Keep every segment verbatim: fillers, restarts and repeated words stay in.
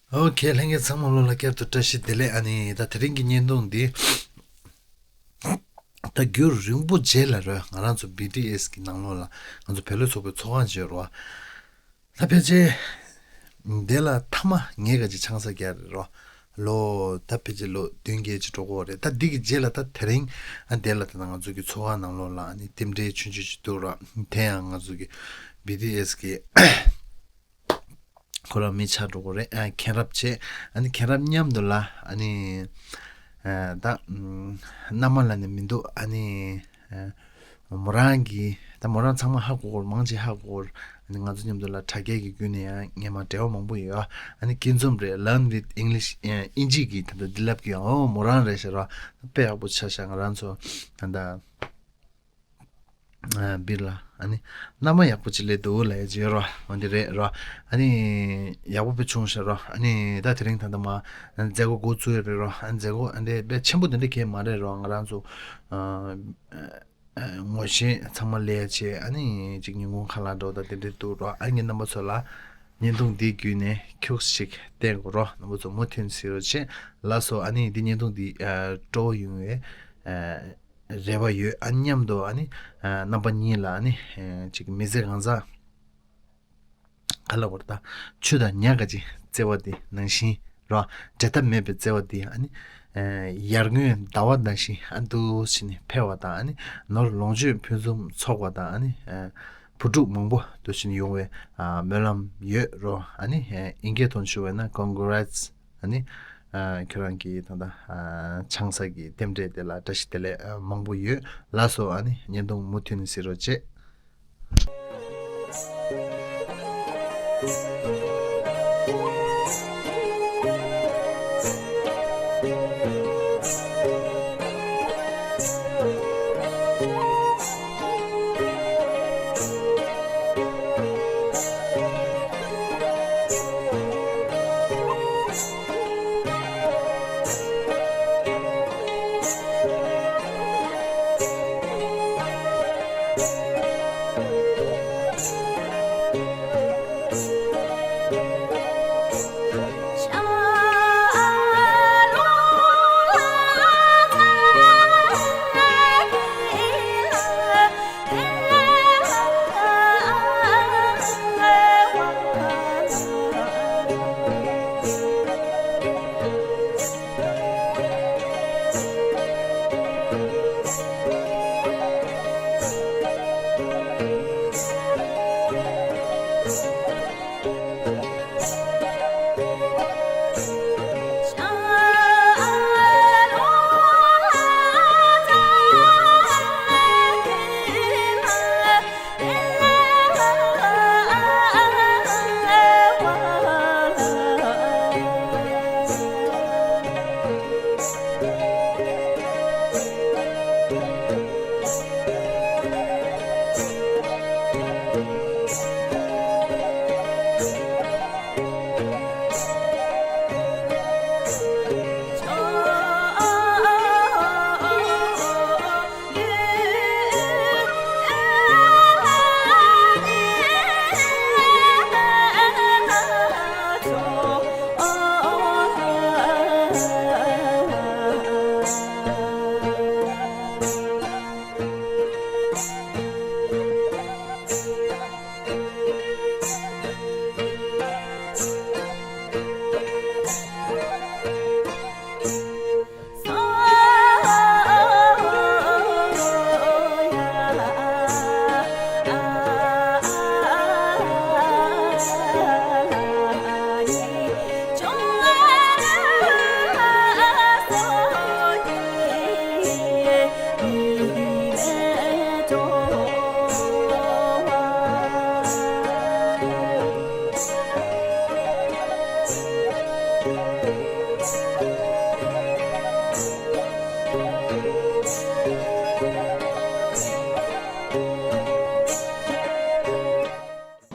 ཨོ་ཁེ། ལྷན་རྒྱས་ཚང་མ་ལོ་ལ་བསྐྱར་དུ་བཀྲ་ཤིས་བདེ་ལེགས། ཨ་ནི་ད་དེ་རིང་གི་བརྙན་ཐུང་འདི་ད་རྒྱུན་རིང་པོ་རྗེས་ལ་རོལ་ང་རང་ཚོ་བི་ཊི་ཨེས་གི་ནང་ལོགས་ལ་ང་ཚོ་བོད་ལས་ཚོགས་པའི་ཚོགས་ཁང་བརྗོད་རོགས། ད་ཕལ་ཆེར་དེ་ལ་མཐའ་མ་ངས་ག་ཅིག་ཆང་ས་རྒྱག་རེད་རོགས། ལོ་ད་ཕལ་ཆེར་ལོ་བདུན་བརྒྱད་ཅིག་འགྲོ་གི་ཡོད་རེད། ད་འདི་གི་རྗེས་ལ་ད་དེ་རིང་ཨ་དེ་ལ་ད་ང་ཚོ་གི་ཚོགས་ཁང་ནང་ལོགས་ལ་ཨ་ནི་རྟེན་འབྲེལ་ཆུང་ཆུང་ཅིག་འདུག་རོགས། དེ་ཡང་ང་ཚོ་གི་བི་ཊི་ཨེས་གི་ཁོ་རང་མི་ཆགས་འགྲོ་གི་རེད། ཨ་མཁྱེན་རབ་བྱས། ཨ་ནི་མཁྱེན་རབ་མཉམ་དུ་ལ་ཨ་ནི་ཨ་ད་ཨམ་མནའ་མ་ལ་ནི་མི་འདུག་ཨ་ནི་ཨ་མོ་རང་གི་ད་མོ་རང་ཚང་མ་ཧ་གོ་གོ་རེད། མང་ཆེ་ཧ་གོ་གོ་རེད། ཨ་ནི་ང་ཚོ་མཉམ་དུ་ལ་དྲ་རྒྱའི་གི་བརྒྱུད་ནས་ཡང་སྔན་མ་འབྲེལ་བ་མང་པོ་ཡོད། ཨ་ནི་སྐྱིད་འཛོམས་རེད། Learn with English ཨིན་ཇི་གི་ད་ལྟ་འདི་ལབ་ཀྱི་ཡོད། ཨོ་མོ་རང་རེད་ཤག་རོགས། དཔེ་ཡག་པོ་ཆགས་ཤག་ང་རང་ཚོ་ད་ལྟ་ཨ་སྦིར་ལ་ཨ་ནི་མནའ་མ་ཡག་པོ་ཅིག་སླེབས་འདུག་ལབ་ཡ་ཅིག་ཡོད་རོགས། འོ་འདི་རེད་རོགས། ཨ་ནི་ཡག་པོ་དཔེ་བྱུང་ཤག་རོགས། ཨ་ནི་ད་དེ་རིང་ད་ལྟ་མ་མཛད་སྒོ་འགོ་བཙུགས་ཡོད་རེད་རོགས། ཨ་ནི་མཛད་སྒོ་ཨ་འདི་དཔེ་ཆེན་པོ་དེ་འདྲ་གས་མ་རེད་རོགས། ང་རང་ཚོ་ཨ་ཨ་ངོ་ཤེས་ཚང་མ་སླེབས་ཡ་བྱས། ཨ་ནི་ཅིག་ཉིན་གུང་ཁ་ལག་འགྲོ་ད་དེ་འདྲ་འདུག་རོགས། ཨ་ནི་རྣམ་པ་ཚོ་ལ་བརྙན་ཐུང་འདི་བརྒྱུད་ནས་ཁྱུག་ཅིག་བསྟན་དགོས་རོགས། རྣམ་པ་ཚོ་མུ་མཐུད་གཟིགས་རོགས་བྱས། ལགས་སོ། ཨ་ནི་འདི་བརྙན་ཐུང་འདི་ཨ་སྤྲོ་བོ་ཡོང་བའི་ཨ་རེ་བ་ཡོད། ཨ་མཉམ་དུ་ཨ་ནི་ཨ་རྣམ་པ་གཉིས་ལ་ཨ་ནི་ཨ་ཅིག་མི་ཚེ་གང་ཟག་ག་ལ་བར་ད་ཆུ་དང་ཉ་ག་ཅིག་བརྩེ་བ་འདི་ནང་བཞིན་རོ། འབྲལ་ཐབས་མེད་པའི་བརྩེ་བ་འདི་ཨ་ནི་ཨ་ཡར་ངོའི་ཟླ་བ་ནང་བཞིན་ཨ་འདུག་བྱས་ནས་འཕེལ་བ་དང་། ཨ་ནི་ནོར་ལོངས་སྤྱོད་ཕུན་སུམ་ཚོགས་པ་དང་། ཨ་ནི་ཨ་བུ་ཕྲུག་མང་པོ་འདུག་བྱས་ནས་ཡོང་བའི་ཨ་སྨོན་ལམ་ཡོད་རོ། ཨ་ནི་ཨ་དབྱིན་སྐད་ཐོག་ཞུ་བ་ན་Congrats། ཨ་ནི་ཨ་ཁྱོད་རང་གི་ད་ལྟ་ཨ་ཆང་ས་གི་རྟེན་འབྲེལ་དེ་ལ་བཀྲ་ཤིས་བདེ་ལེགས་ཨ་མང་པོ་ཡོད། ལགས་སོ། ཨ་ནི་བརྙན་ཐུང་མུ་མཐུད་ནས་གཟིགས་རོགས་བྱེད།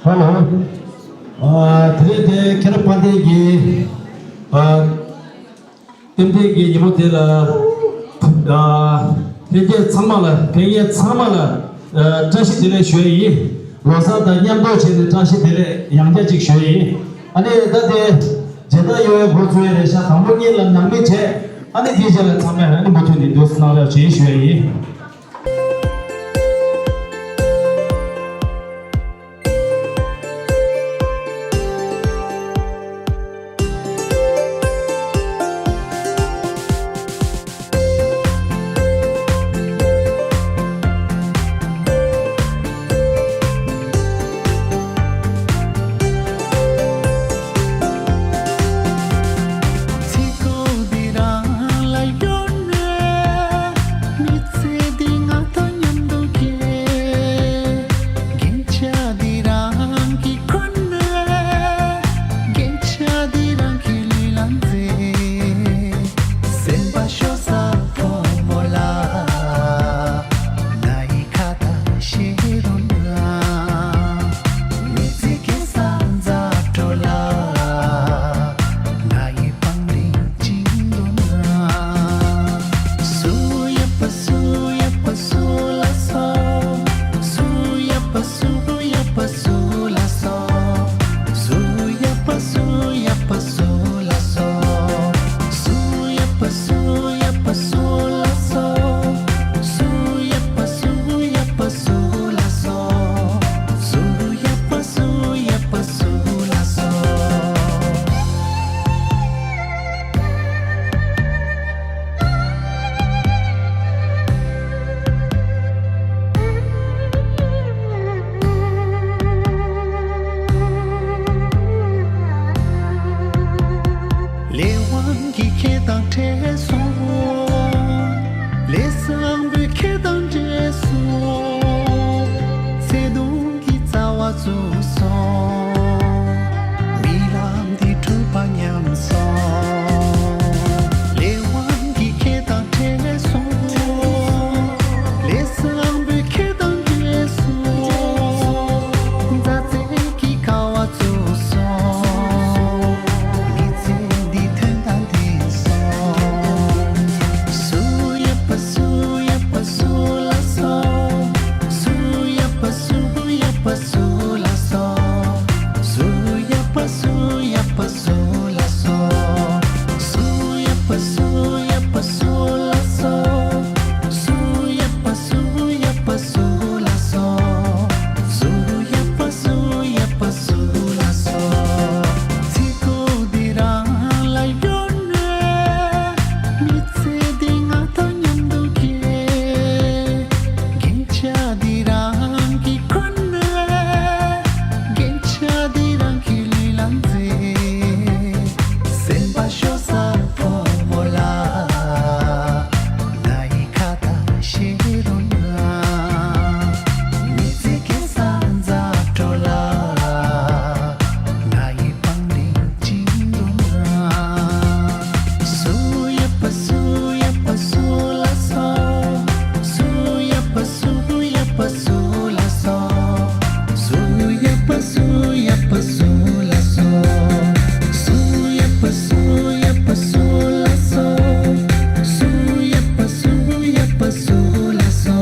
ཧ་ལོ། ཨ་དེ་རིང་དེ་ཁྱེད་རང་དཔལ་ལྡན་གྱི་ཨ་རྟེན་འབྲེལ་གྱི་ཉིན་མོ་དེ་ལ་ཨ་ཕེབས་མཁན་ཚང་མ་ལ་ཕེབས་མཁན་ཚང་མ་ལ་ཨ་བཀྲ་ཤིས་བདེ་ལེགས་ཞུ་ཡ་ཡིན། ལོ་གསར་དང་མཉམ་དུ་བྱས་ནས་བཀྲ་ཤིས་བདེ་ལེགས་ཡང་བསྐྱར་ཅིག་ཞུ་ཡ་ཡིན། ཨ་ནི་ད་དེ་ མཇལ་དར་གཡོ་བའི་འགོ་བཙུགས་ཡས་རེད་ཤག་དང་པོ་གཉིས་ལ་ནང་མི་བྱས། ཨ་ནི་དེའི་རྗེས་ལ་ཚང་མས་ཨ་ནི་མུ་མཐུད་ནས་འདུག་སེ་གནང་རོགས་བྱེད་ཞུ་ཡ་ཡིན། ཚིག་གོ་འདི་རང་ལ་ཡོད་ནས། མི་ཚེ་འདི་ང་དང་མཉམ་དུ་སྐྱེལ། རྒྱན་ཆ་འདི་རང་གིས་གོན་ནས། རྒྱན་ཆ་འདི་རང་གི་ལུས་ལ་མཛེས། སེམས་པ་ཤོར་ས་ཕོ་མོ་ལ། ང་ཡི་ཁ་བཏགས་ཤེས་རུང་ན། མི་ཚེ་སྐྱེལ་ས་མཛའ་གྲོགས་ལ། ང་ཡི་བང་རིམ་བཅིངས་འདུག་ན། སུ་ཡ་པ་སུ་ཡ་པ་སུ་ལ་སོ། སུ་ཡ་པ་སུ་ཡ་པ་སུ་ལ་སོ། སུ་ཡ་པ་སུ་ཡ་པ་སུ་ལ་སོ། སུ་ཡ་པ་སུ་ཡ་པ་སུ་ལ་སོ། སུ་ཡ་པ་སུ་ཡ་པ་སུ་ལ་སོ། སུ་ཡ་པ་སུ་ཡ་པ་སུ་ལ་སོ། ལས་དབང་གིས་ཁྱེད་དང་འཕྲད་སོང་། ལས་བཟང་པོས་ཁྱེད་དང་འབྲེལ་སོང་། བརྩེ་དུང་གི་རྩ་བ་བཙུགས་སོང་། རྨི་ལམ་འདི་འགྲུབ་པ་སྙམ་སོང་། ལས་དབང་གིས་ཁྱེད་དང་འཕྲད་སོང་། ལས་བཟང་པོས་ཁྱེད་དང་འབྲེལ་སོང་། མཛའ་བརྩེ་གི་ཀ་བ་བཙུགས་སོང་། མི་ཚེ་འདི་དོན་དང་ལྡན་སོང་། སུ་ཡ་པ་སུ་ཡ་པ་སུ་ལ་སོ། སུ་ཡ་པ་སུ་ཡ་པ་སུ་ལ་སོ། སུ་ཡ་པ་སུ་ཡ་པ་སུ་ལ་སོ། སུ་ཡ་པ་སུ་ཡ་པ་སུ་ལ་སོ། སུ་ཡ་པ་སུ་ཡ་པ་སུ་ལ་སོ། སུ་ཡ་པ་སུ་ཡ་པ་སུ་ལ་སོ། ཚིག་གོ་འདི་རང་ལ་ཡོད་ནས། མི་ཚེ་འདི་ང་དང་མཉམ་དུ་སྐྱེལ། རྒྱན་ཆ་འདི་རང་གིས་གོན་ནས། རྒྱན་ཆ་འདི་རང་གི་ལུས་ལ་མཛེས། སེམས་པ་ཤོར་ས་ཕོ་མོ་ལ། ང་ཡི་ཁ་བཏགས་ཤེས་རུང་ན། མི་ཚེ་སྐྱེལ་ས་མཛའ་གྲོགས་ལ། ང་ཡི་བང་རིམ་བཅིངས་འདུག་ན། སུ་ཡ་པ་སུ་ཡ་པ་སུ་ལ་སོ། སུ་ཡ་པ་སུ་ཡ་པ་སུ་ལ་སོ། སུ་ཡ་པ་སུ་ཡ་པ་སུ་ལ་སོ། སུ་ཡ་པ་སུ་ཡ་པ་སུ་ལ་སོ། སུ་ཡ་པ་སུ་ཡ་པ་སུ་ལ་སོ།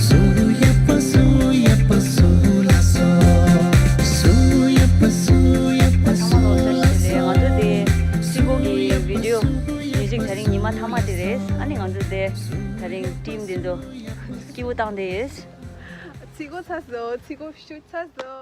སུ་ཡ་པ་སུ་ཡ་པ་སུ་ལ་སོ། སུ་ཡ་པ་སུ་ཡ་པ་སུ་ལ་སོ། ང་ཚོ་དེ་སི་གོ་གི་བི་ཌིའོ་མིའུ་ཟིག་དེ་རིང་ཉི་མ་མཐའ་མ་དེ་རེད། ཨ་ནི་ང་ཚོ་དེ་དེ་རིང་ཊིམ་དེ་ཚོ་སྐྱིད་པོ་བཏང་བསྡད་ཡོད། ཚིག་གོ་ཚ་སོ། ཚིག་གོ་ཤུ་ཚ་སོ།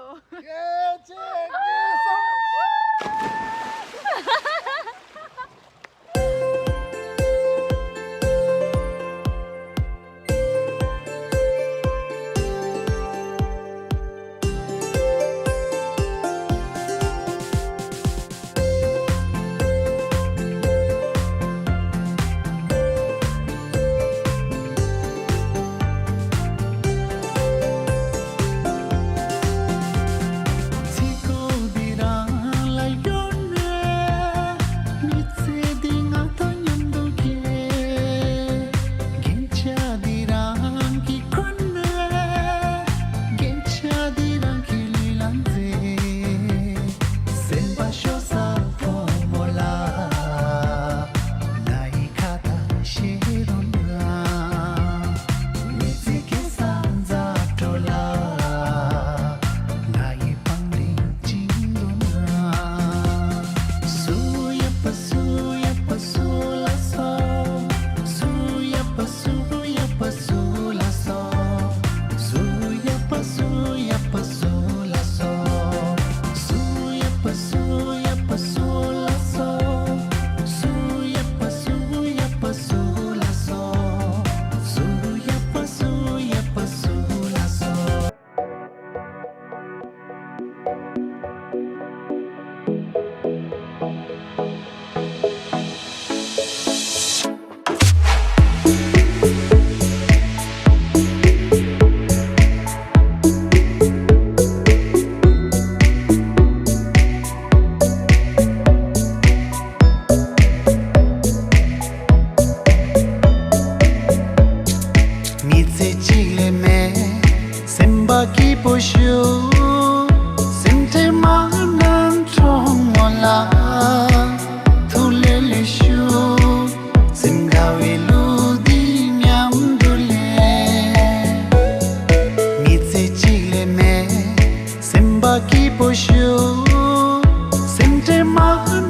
མ་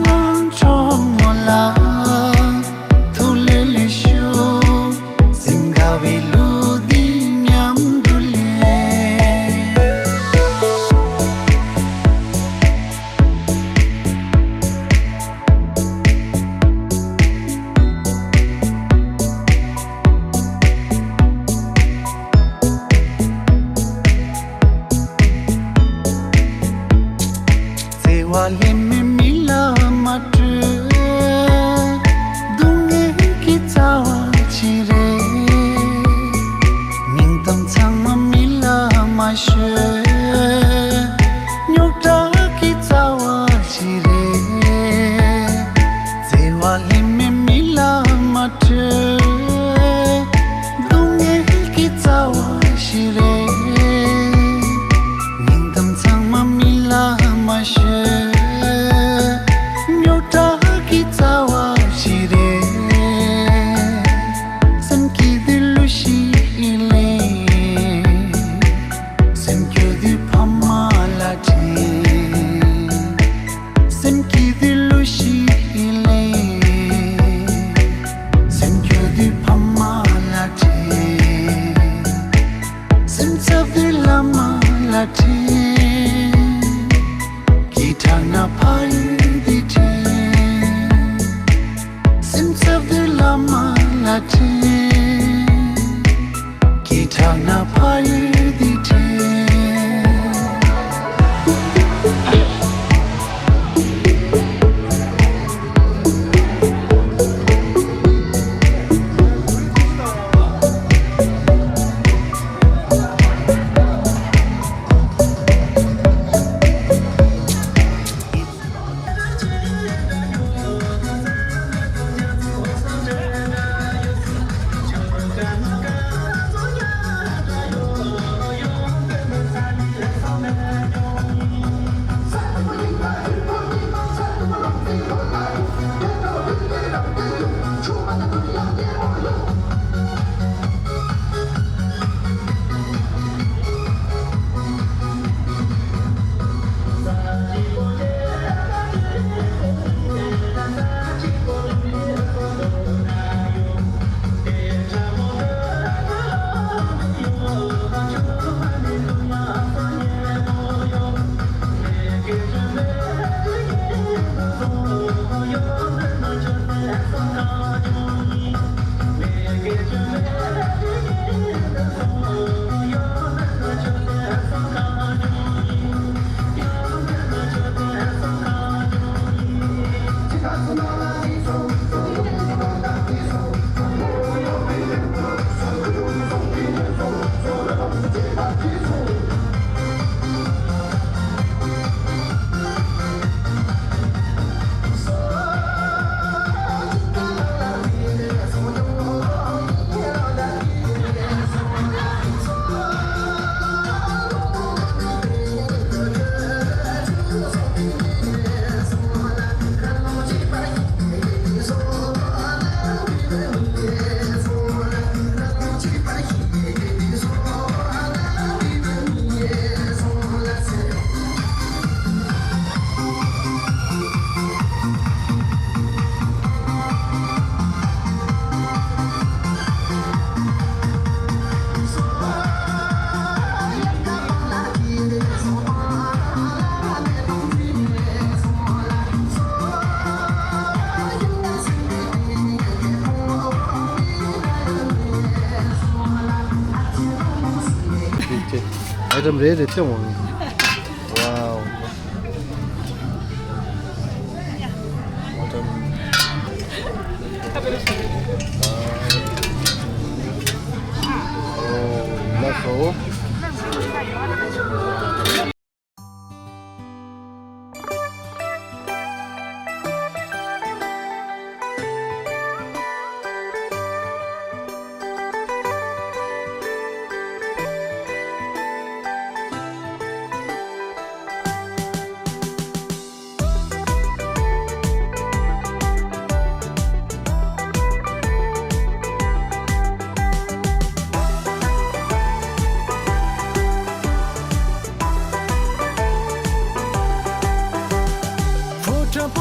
ནང་གྲོགས་མོ་ལ་ཐུགས་ལེ་ལེ་ཞུ། སེམས་དགའ་བའི་གླུ་འདི་མཉམ་དུ་ལེན། བརྩེ་བ་ལྷད་མེད་མི་ལ་མ་སྤྲོད། སྡུག་བསྔལ་གྱི་རྩ་བ་ཅི་རེད། སྙིང་གཏམ་ཚང་མ་མི་ལ་མ་ཤོད། རྙོག་དྲ་གི་རྩ་བ་ཅི་རེད། བརྩེ་བ་ལྷད་མེད་མི་ལ་མ་སྤྲོད། སྡུག་བསྔལ་གྱི་རྩ་བ་ཞིག་རེད། སྙིང་གཏམ་ཚང་མ་མི་ལ་མ་ཤོད། རྙོག་དྲ་གི་རྩ་བ་ཞིག་རེད། སེམས་སྐྱིད་དུས་གླུ་ཞིག་ལེན། སེམས་སྐྱོ་དུས་ཕ་མ་ལ་དྲན། སེམས་སྐྱིད་དུས་གླུ་ཞིག་ལེན། སེམས་སྐྱོ་དུས་ཕ་མ་ལ་དྲན། སེམས་འཚབ་དུས་བླ་མ་ལ་དྲན། སྐད་གྲགས་ན་ཕ་ཡུལ་འདི་དྲན། སེམས་འཚབ་དུས་བླ་མ་ལ་དྲན། སྐད་གྲགས་ན་ཕ་ཡུལ་འདི་དྲན། ཨའི་ཊམ་རེ་རེ་སྟོན་འོང་། ཝའོ། ལགས་སོ།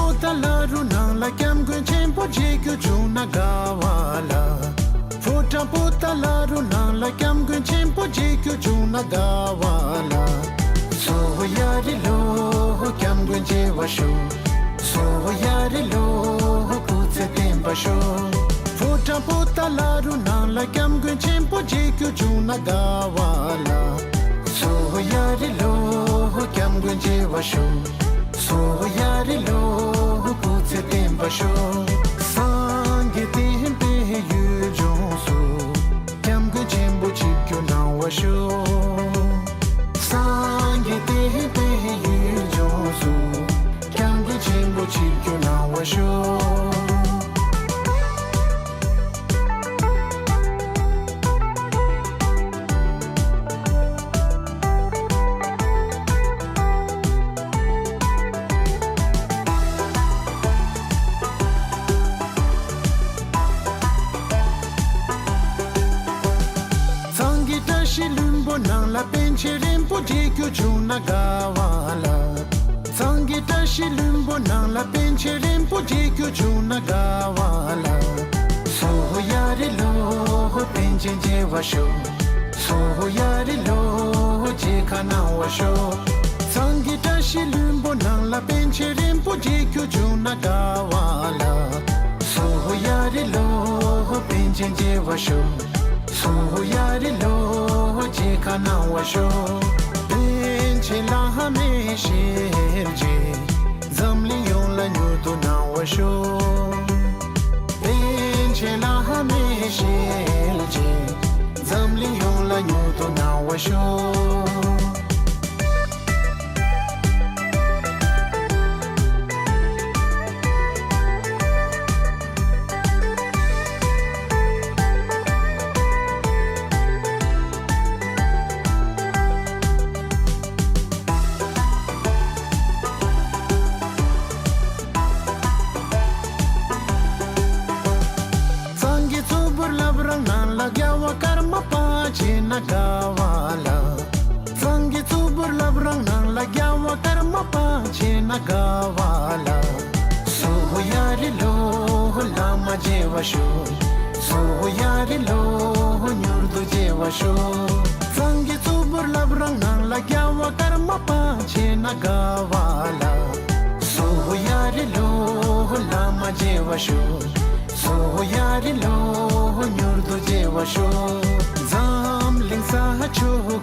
པོ་ཏཱ་ལ་རུ་ནང་ལ་སྐྱབས་མགོན་ཆེན་པོ་མཇལ་རྒྱུ་བྱུང་ན་དགའ་བ་ལ། ཕོ་བྲང་པོ་ཏཱ་ལ་རུ་ནང་ལ་སྐྱབས་མགོན་ཆེན་པོ་མཇལ་རྒྱུ་བྱུང་ན་དགའ་བ་ལ། སོ་ཡ་རི་ལོ་སྐྱབས་མགོན་མཇལ་བར་ཤོག་སོ་ཡ་རི་ལོ་སྐུ་ཚེ་བརྟན་པར་ཤོག་ཕོ་བྲང་པོ་ཏཱ་ལ་རུ་ནང་ལ་སྐྱབས་མགོན་ཆེན་པོ་མཇལ་རྒྱུ་བྱུང་ན་དགའ་བ་ལ། སོ་ཡ་རི་ལོ་སྐྱབས་མགོན་མཇལ་བར་ཤོག་སོ་ཡ་རི་ལོ་སྐུ་ཚེ་བརྟན་པར་ཤོག་སངས་རྒྱས་བསྟན་པའི་ཡུལ་ལྗོངས་སུ། སྐྱབས་མགོན་ཆེན་པོ་ཆིབས་བསྒྱུར་གནང་བར་ཤོག་སངས་རྒྱས་བསྟན་པའི་ཡུལ་ལྗོངས་སུ། སྐྱབས་མགོན་ཆེན་པོ་ཆིབས་བསྒྱུར་གནང་བར་ཤོག་ཚང་གི་བཀྲ་ཤིས་ལྷུན་པོ་ནང་ལ་པཎ་ཆེན་རིན་པོ་ཆེ་མཇལ་རྒྱུ་བྱུང་ན་དགའ་བ་ལ། ཚང་གི་བཀྲ་ཤིས་ལྷུན་པོ་ནང་ལ་པཎ་ཆེན་རིན་པོ་ཆེ་མཇལ་རྒྱུ་བྱུང་ན་དགའ་བ་ལ། སོ་ཡ་རི་ལོ་པཎ་ཆེན་མཇལ་བར་ཤོག་སོ་ཡ་རི་ལོ་མཇལ་ཁ་གནང་བར་ཤོག་ཚང་གི་བཀྲ་ཤིས་ལྷུན་པོ་ནང་ལ་པཎ་ཆེན་རིན་པོ་ཆེ་མཇལ་རྒྱུ་བྱུང་ན་དགའ་བ་ལ། སོ་ཡ་རི་ལོ་པཎ་ཆེན་མཇལ་བར་ཤོག་སོ་ཡ་རི་ལོ་མཇལ་ཁ་གནང་བར་ཤོག་པཎ་ཆེན་བླ་མའི་ཞལ་མཇལ། འཛམ་གླིང་ཡོངས་ལ་མྱུར་དུ་གནང་བར་ཤོག་པཎ་ཆེན་བླ་མའི་ཞལ་མཇལ། འཛམ་གླིང་ཡོངས་ལ་མྱུར་དུ་གནང་བར་ཤོག་ཚང་གི་གཙུག་པུར་བླ་བྲང་ནང་ལ་རྒྱལ་བ་ཀརྨ་པ་མཇལ་ན་དགའ་བ་ལ། ཚང་གི་གཙུག་པུར་བླ་བྲང་ནང་ལ་རྒྱལ་བ་ཀརྨ་པ་མཇལ་ན་དགའ་བ་ལ། སོ་ཡ་རི་ལོ་བླ་མ་མཇལ་བར་ཤོག་སོ་ཡ་རི་ལོ་མྱུར་དུ་མཇལ་བར་ཤོག་ཚང་གི་གཙུག་པུར་བླ་བྲང་ནང་ལ་རྒྱལ་བ་ཀརྨ་པ་མཇལ་ན་དགའ་བ་ལ། སོ་ཡ་རི་ལོ་བླ་མ་མཇལ་བར་ཤོག་སོ་ཡ་རི་ལོ་མྱུར་དུ་མཇལ་བར་ཤོག་འཛམ་གླིང་ས་ཕྱོགས་